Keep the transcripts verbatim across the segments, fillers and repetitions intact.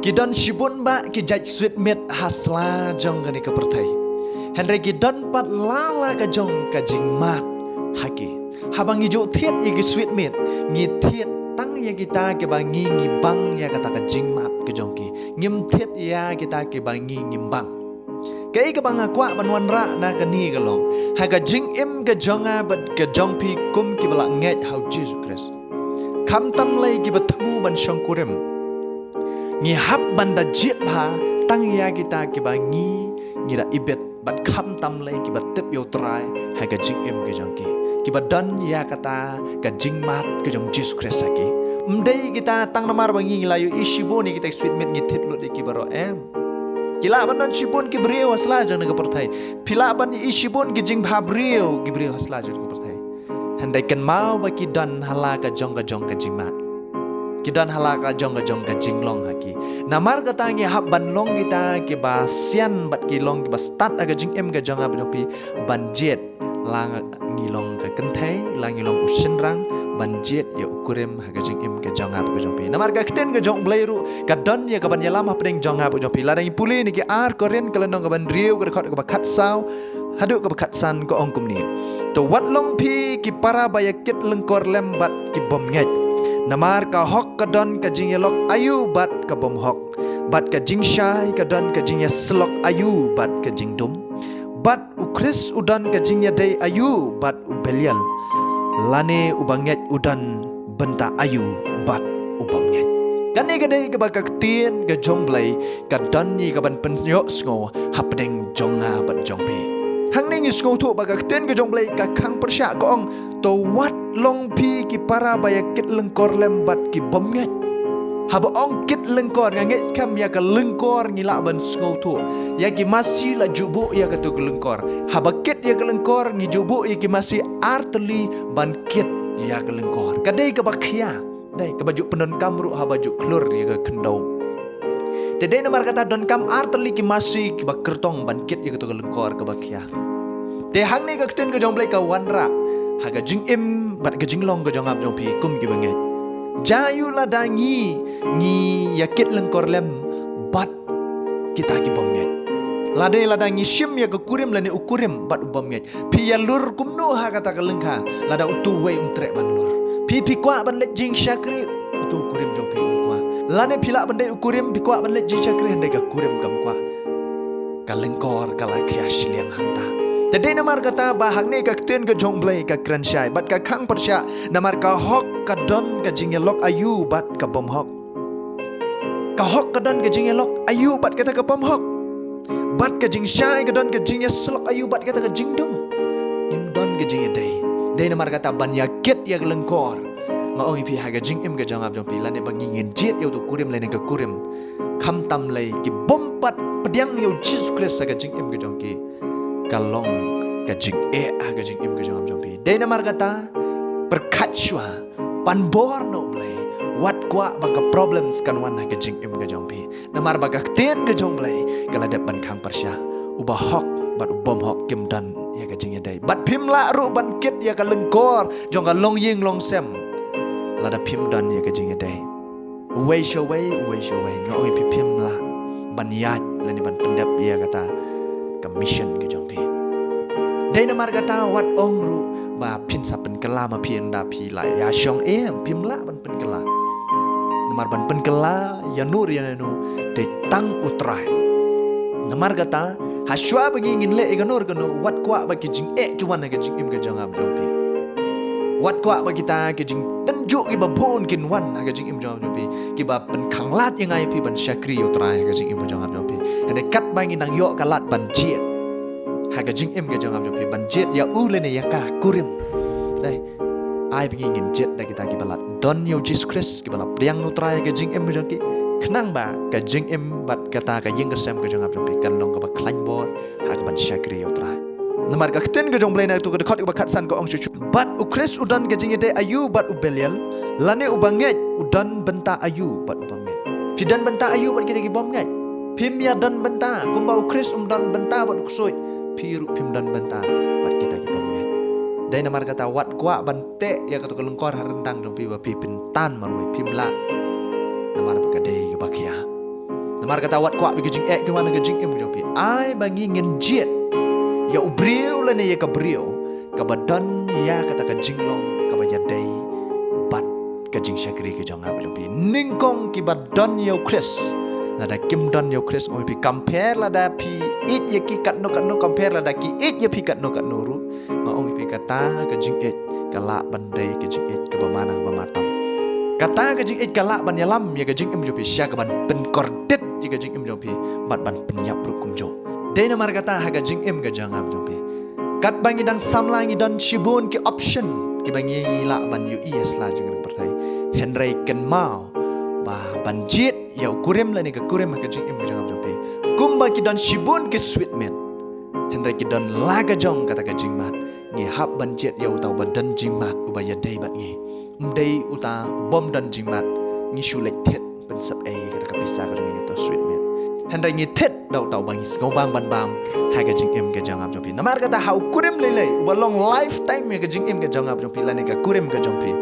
Ki don shibun bah ki jait sweet meat ha sla jong kane ka pyrthei. Hynrei ki don pat la la ka jong ka jingmad ha ki. Haba ngi ju thied ïa ki sweet meat, ngi thied tang ïa kita kiba ngi ngi bang ïa kata ka jingmad ka jong ki. Ngim thied ïa kita kiba ngi ngim bang. Kaei kaba nga kwah ban wanrah na kane ka long, ha ka jingim ka jong nga bad ka jong phi kum kiba la ngeit ha u Jisu Khrist, khamtam lei kiba thmu ban shongkurim, ngi hap ban da jied bha tang ïa kita kiba ngi ngi da ibit, bad khamtam lei kiba tip ïa u Trai ha ka jingim ka jong ki, kiba don ïa kata ka jingmad ka jong Jisu Khrist ha ki. Ym dei kita tang namar ba ngi ngi la ïohi shibun ïa kita ki sweet meat ngi thied lut ïa ki baroh, em. Ki lah ban don shibun ki briew ha sla jong kane ka pyrthei. Phi lah ban ïohi shibun ki jingbha briew ki briew ha sla jong kane ka pyrthei. Hynrei kynmaw ba ki don ha la ka jong ka jong ka jingmad. Ki don ha la ka jong ka jong ka jinglong ha ki. Namar kata ngi hap ban long kita kiba sian bad ki long kiba stad ha ka jingim ka jong nga bad jong phi, ban jied, la ngi long ka kynthei, la ngi long u shynrang, ban jied ïa u kurim ha ka jingim ka jong nga bad ka jong phi. Namar ka ktien ka jong u Blei ruh ka don ïa kaban ïalam hapdeng jong nga bad jong phi. Lada ngi pule na ki ar Korinth ka lynnong kaba hynriew ka dkhot kaba khatsaw haduh kaba khatsan ka ong kumne: To wat long phi ki para ba ïa kit lyngkor lem bad ki bym ngeit. Namar ka hok ka don ka jingïalok aïu bad ka bym hok, bad ka jingshai ka don ka jingïasyllok aïu bad ka jingdum. Bad u Khrist u don ka jingïadei aïu bad u Belial, lane u bangeit u don bynta aïu bad u bym ngeit. Kane ka dei kaba ka ktien ka jong Blei ka don ïa kaban pynïohsngew hapdeng jong nga bad jong phi. Hangne ngi sngewthuh ba ka ktien ka jong Blei ka khang pyrshah ka ong, to wat long phi ki para ba ïa kit lyngkor lem bad ki bym ngeit. Haba ong kit lyngkor, nga ngeit skhem ïa ka lyngkor ngi lah ban sngewthuh. Ïa ki masi la ju buh ïa kato ka lyngkor. Haba kit ïa ka lyngkor ngi ju buh ïa ki masi artylli ban kit ïa ka lyngkor. Ka dei kaba khia. Dei kaba ju pyndonkam ruh haba ju khlur ïa ka khyndew. Te dei namar kata donkam artylli ki masi kiba kyrtong ban kit ïa kato ka lyngkor kaba khia. Te hangne ka ktien ka jong Blei ka wanrah ha ka jingim bad ka jinglong ka jong nga bad jong phi kum kiba ngeit. Jia aïu lada ngi ngi ïa kit lyngkor lem bad kita ki bym ngeit. Lada lada ngi shim ïa ka kurim lane u kurim bad u bym ngeit. Phi ïa lur kumno ha kata ka lyngkha lada utu uwei um treh ban lur? Phi phi kwah ban leit jingshakri, utu u kurim jong phi um kwah. Lane phi lah ban dei u kurim, phi kwah ban leit jingshakri, hynrei ka kurim kam kwah. Ka lyngkor ka la khia shiliang hangta. Te dei namar kata ba hangne ka ktien ka jong Blei ka kren shai bad ka khang pyrshah, namar ka hok ka don ka jingïalok aïu bad ka bym hok. Ka hok ka don ka jingïalok aïu bad kata ka bym hok, bad ka jingshai ka don ka jingïasyllok aïu bad kata ka jingdum. Ngim don ka jingïadei. Dei namar kata ban ïa kit ïa ka lyngkor, nga ong ïa phi ha ka jingim ka jong nga bad jong phi, lane ba ngi ngin jied ïa utu u kurim lane ka kurim, khamtam lei ki bym pat pdiang ïa u Jisu Khrist ha ka jingim ka jong ki, ka long ka jingeh ha ka jingim ka jong nga bad jong phi. Dei namar kata pyrkhat shuwa, pan bor na u Blei, wat kwah ba ka problems kan wan ha ka jingim ka jong phi. Namar ba ka ktien ka jong Blei ka la dep ban khang pyrshah, uba hok bad u bym hok kim don ïa ka jingïadei. Bad phim lah ruh ban kit ïa ka lyngkor jong ka longïing longsem lada phim don ïa ka jingïadei. Uwei sha uwei, uwei sha uwei, nga ong ïa phi phim lah ban ïaid lane ban pyndep ïa kata ka mission ka jong phi. Dei namar kata wat ong ruh ba phin sa pynkylla ma phi ynda phi la ïashong, em, phim lah ban pynkylla. Namar ban pynkylla ïano re ïano dei tang u Trai. Namar kata ha shuwa ba ngi ngin leh ïa kano re kano, wat kwah ba ki jingeh ki wan ha ka jingim ka jong nga bad jong phi. Wat kwah ba kita ki jingtynjuh kiba bun kin wan ha ka jingim jong nga bad jong phi, kiba pynkhang lad ïa nga ïa phi ban shakri ïa u Trai ha ka jingim ka jong nga bad jong phi. Hynrei katba ngi nang ïoh ka lad ban jied ha ka jingim ka jong nga bad jong phi, ban jied ïa u lane ïa ka kurim, dei, ai ba ngi ngin jied da kita kiba la don ïa u Jisu Khrist, kiba la pdiang u Trai ha ka jingim ka jong ki, khnang ba ka jingim bad kata ka ïing ka sem ka jong nga bad jong phi kan long kaba khlaiñ bor ha kaban shakri ïa u Trai. Namar ka ktien ka jong Blei na kato ka dkhot kaba khatsan ka ong shuh shuh, bad u Khrist u don ka jingïadei aïu bad u Belial, lane u bangeit u don bynta aïu bad u bym ngeit? Phi don bynta aïu bad kita ki bym ngeit? Phim ïa don bynta, kumba u Khrist um don bynta bad u ksuid, phi ruh phim don bynta bad kita ki bym ngeit. Dei namar kata wat kwah ban teh ïa kato ka lyngkor ha ryndang jong phi ba phi pyntan marwei, phim lah. Namar ba ka dei kaba khia. Namar kata wat kwah bad ka jingeh ki wan ha ka jingim ka jong phi. Ai ba ngi ngin jied ïa u briew lane ïa ka briew kaba don ïa kata ka jinglong kaba ïadei bad ka jingshakri ka jong nga bad jong phi. Nyngkong kiba don ïa u Khrist, lada kim don ïa u Khrist, ong ïa phi, compare lada phi ïeit ïa ki katno katno, compare lada ki ïeit ïa phi katno katno ruh, nga ong ïa phi, kata ka jingïeit ka lah ban dei ka jingïeit kaba man kaba man tam. Kata ka jingïeit ka lah ban ïalam ïa ka jingim jong phi sha kaban pynkordit ïa ka jingim jong phi bad ban pynïap ruh kumjuh. Dei namar kata ha ka jingim ka jong nga jong phi, katba ngi dang samla ngi don shibun ki option kiba ngi lah ban ïohi ïa sla jong ka pyrthei. Hynrei kynmaw ba ban jied ïa u kurim lane ka kurim ha ka jingim ka jong nga jong phi, kumba ki don shibun ki sweet mate, hynrei ki don la ka jong kata ka jingmad. Ngi hap ban jied ïa uta uba don jingmad uba ïadei bad ngi. Ym dei uta bym don jingmad, ngi shu leit thied pynsep ei kata ka pisa ka jong ngi, uta sweet mate. Hynrei ngi thied da uta uba ngi sngewbang ban bam ha ka jingim ka jong nga jong phi. Namar kata ha u kurim lei lei uba long lifetime ïa ka jingim ka jong nga jong phi lane ka kurim ka jong phi,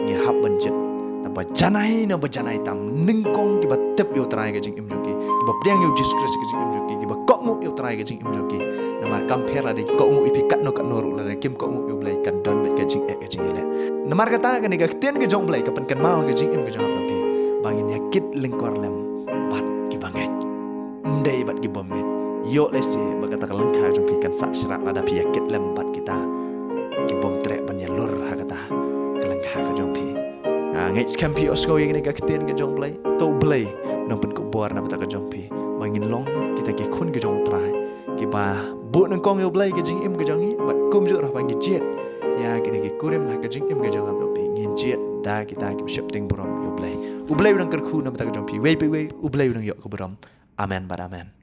ngi hap ban jied naba janai naba janai tam. Nyngkong kiba tip ïa u Trai ka jingim jong ki, kiba pdiang ïa u Jisu Khrist ka jingim jong ki, kiba kohnguh ïa u Trai ka jingim jong ki. Namar kam pher lada ki kohnguh ïa phi katno katno ruh, lada kim kohnguh ïa u Blei kan don beit ka jingeh ka jingïaleh. Namar kata kane ka ktien ka jong u Blei ka pynkynmaw ka jingim ka jong nga jong phi ba ngin ïa kit lyngkor lem bad kiba ngeit, ym dei bad ki bym ngeit. Ïoh lehse ba kata ka lyngkha jong phi kan sah shrah lada phi ïa kit lem bad kita ki bym treh ban ïalur ha kata ka lyngkha ka jong phi. Nga ngeit skhem phi ïohsngew ïa kane ka ktien ka jong u Blei. To u Blei un nang pynkupbor na bynta ka jong phi ba ngin long kita ki khun ka jong u Trai kiba buh nyngkong ïa u Blei ka jingim ka jong ngi bad kumjuh ruh ba ngi jied ïa kita ki kurim ha ka jingim ka jong nga jong phi, ngin jied da kita kiba sheptieng burom ïa u Blei. U Blei un nang kyrkhu na bynta ka jong phi wei pa wei, u Blei un nang ïoh ka burom. Amen bad amen.